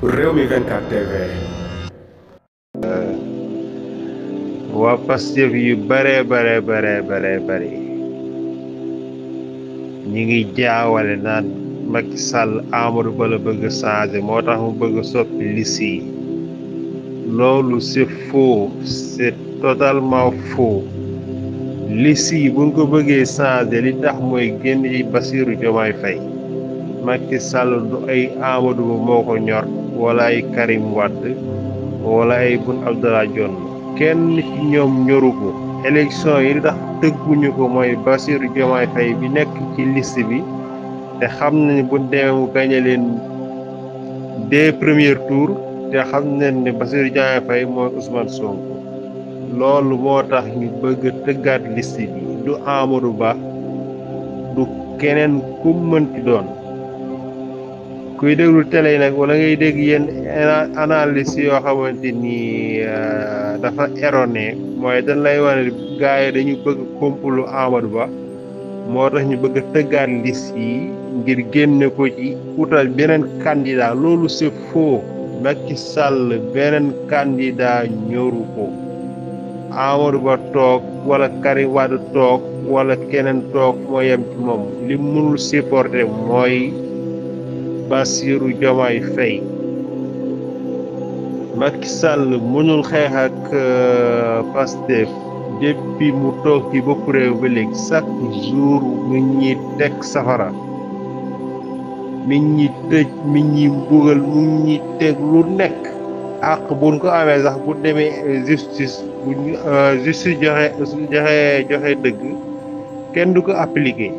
Rewmi 24 TV. waa Pastef yu bare ñi ngi jaawale naan Macky Sall Amadou Ba la bëgg changer moo tax mu bëgg soppi liste yi loolu c'est faux, c'est totalement faux. liste yi buñ ko bëggee changer li tax mooy génn ci Bassirou Diomaye Faye. Macky Sall du ay Amadou Ba moo ko ñor wala ay Karim Wade wala ay Boun Abdallah Dionne kenn ci ñoom ñoru ko. élection yi li tax tëgguñu ko mooy Bassirou Diomaye Faye bi nekk ci liste bi te xam nañ bu demee mu gañe leen dès premier tour te xam nañ ne Bassirou Diomaye Faye mooy Ousmane Sonko loolu moo tax ñu bëgg a tëggaat liste bi du Amadou Ba du keneen ku mënti doon. kuy déglu télé yi nag wala ngay dégg yenn analyse yoo xamante ni dafa erroné mooy dañ lay wane gars yi dañu bëgg komplu Amadou Ba moo tax ñu bëgg a tëggaat liste yi ngir génne ko ci utal beneen candidat loolu c'est faux. Macky Sall beneen candidat ñoru ko. Amadou Ba toog wala Karim Wade toog wala keneen toog moo yem ci moom li mënul supporter mooy Bassirou Diomaye Faye. Macky Sall mënul xeex ak Pastef depuis mu toog ci bopp réew ba léegi chaque jour mi ñi teg safara mi ñi tëj mi ñi mbugal mu ñi teg lu nekk ak buñ ko amee sax bu demee justice bu justice joxe dëgg kenn du ko appliquer.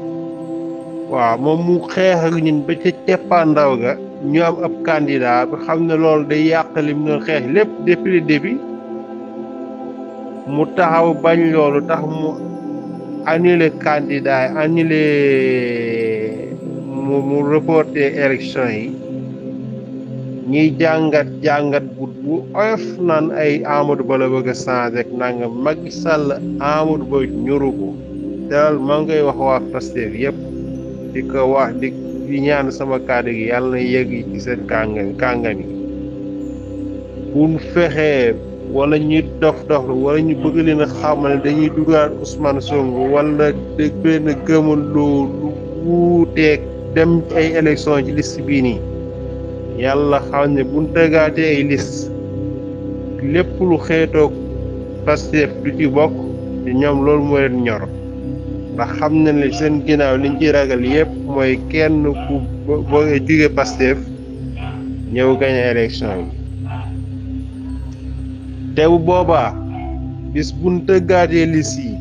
waaw moom mu xeex ak ñun ba ca teppaandaw ga ñu am ab candidat ba xam ne loolu day yàq lim doon xeex lépp depuis le début mu taxaw bañ loolu tax mu annuler candidat yi annuler mu reporter élection yi ñuy jàngat bu oyof naan ay Amadou Ba la bëgg a changer ak nangam. Macky Sall Amadou Ba ñoru ko daal maa ngi koy wax waa Pastef yëpp di ko wax di ñaan sama kàddu gi yàlla na yegg ci seen kàngam yi bu ñu fexee wala ñu dof wala ñu bëgg leen a xamal dañuy dugaat Ousmane Sonko wala dëgg benn gëmal lu wuuteeg dem ay élection ci liste bii nii yàlla xam ne bu ñu tëggaatee ay liste lépp lu xeetoog Pastef du ci bokk te ñoom loolu moo leen ñor. ndax xam na ne seen ginnaaw liñ ci ragal yëpp mooy kenn ku boo jóge Pastef ñëw gañe élection yi te bu boobaa bis buñ tëggaatee liste yi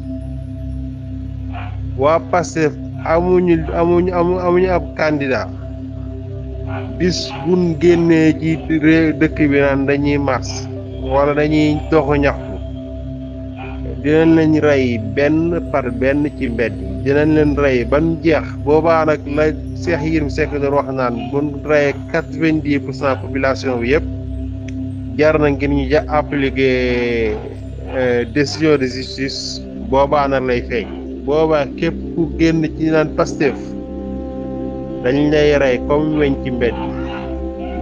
waa Pastef amuñu ab candidat bis buñ génnee ci dëkk bi naan dañuy mars wala dañuy doxu ñaxtu dinañ leen rey benn par benn ci mbedd yi dinañ leen rey ban jeex boobaa nag la Cheikh Yérim Seck doon wax naan buñ reyee 90% population bi yëpp jar na ngir ñu appliquer décision de justice boobaa nag lay feeñ. boobaa képp ku génn ci naan Pastef dañ lay rey comme weñ ci mbedd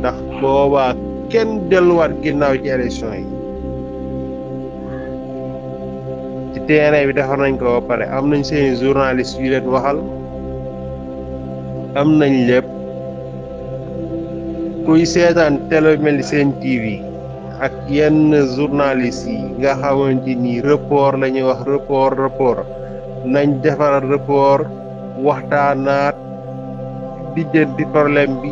ndax boobaa kenn delluwaat ginnaaw ci élection yi. terrain bi defar nañ ko ba pare am nañ seeni journaliste yu leen waxal am nañ lépp kuy seetaan télé mel ni seen TV ak yenn journaliste yi nga xamante ni report la ñuy wax report nañ defaral report waxtaanaat dijjanti problème bi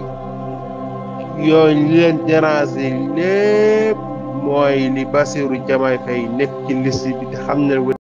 yooyu li leen déranger lépp mooy li Bassirou Diomaye Faye nekk ci liste bi xam ne